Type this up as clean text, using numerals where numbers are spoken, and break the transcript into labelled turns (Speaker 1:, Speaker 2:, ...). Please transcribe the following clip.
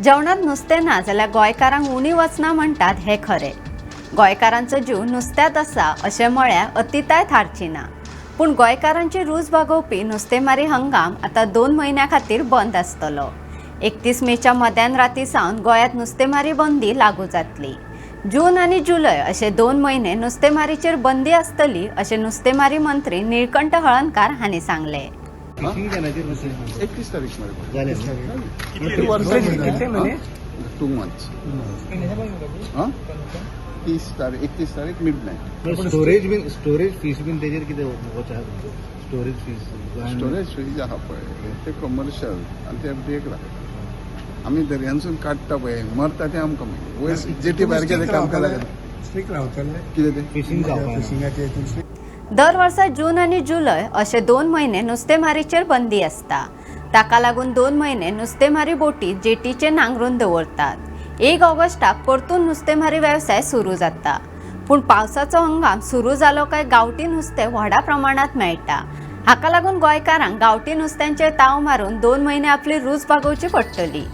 Speaker 1: जेवणात नुस्तें ना जाल्यार गोंयकारांक उणी वचना म्हणटात हें खरें. गोंयकारांचो जीव नुस्त्यांत आसा अशें म्हळ्यार अतिताय थारची ना. पूण गोंयकारांची रूच भागोवपी नुस्तेमारी हंगाम आतां 2 म्हयन्यां खातीर बंद आसतलो. 31 मेच्या मध्यान राती सावन गोंयांत नुस्तेमारी बंदी लागू जातली. जून आनी जुलय अशे 2 म्हयने नुस्तेमारीचेर बंदी आसतली अशें नुस्तेमारी मंत्री निळकंठ हळर्णकार हांणी सांगलें.
Speaker 2: 31 तारीख मरे.
Speaker 3: जालें.
Speaker 2: कितले वर्सां?
Speaker 3: कितले म्हयने?
Speaker 2: 2 मंथ्स. हां, 30 तारीख, 31 तारीख मिड नायट.
Speaker 3: स्टोरेज बीन, स्टोरेज फीस बीन तेजेर कितें वच आहा तुमचो? स्टोरेज फीस गोंयांत?
Speaker 2: स्टोरेज फीज आहा पळय, ते कमर्शियल आनी ते एफडीएक लागता. आमी दर्यांसून काडटा पळय, मरता ते आमकां. मागीर वयर जेटी भायर गेले आमकां लागना.
Speaker 4: स्ट्रीक रावतले.
Speaker 2: कितें तें?
Speaker 3: फिशींग जावपा.
Speaker 4: फिशिंगाचे हितून स्ट्रीक.
Speaker 1: दर वर्सा जून आनी जुलय अशे 2 म्हयने नुस्तेमारीचेर बंदी आसता. ताका लागून 2 म्हयने नुस्तेमारी बोटी जेटीचेर नांगरून दवरतात. 1 ऑगस्टाक परतून नुस्तेमारी वेवसाय सुरू जाता. पूण पावसाचो हंगाम सुरू जालो काय गांवठी नुस्तें व्हडा प्रमाणांत मेळटा. हाका लागून गोंयकारांक गांवठी नुस्त्यांचेर ताव मारून 2 म्हयने आपली रूच भागोवची पडटली.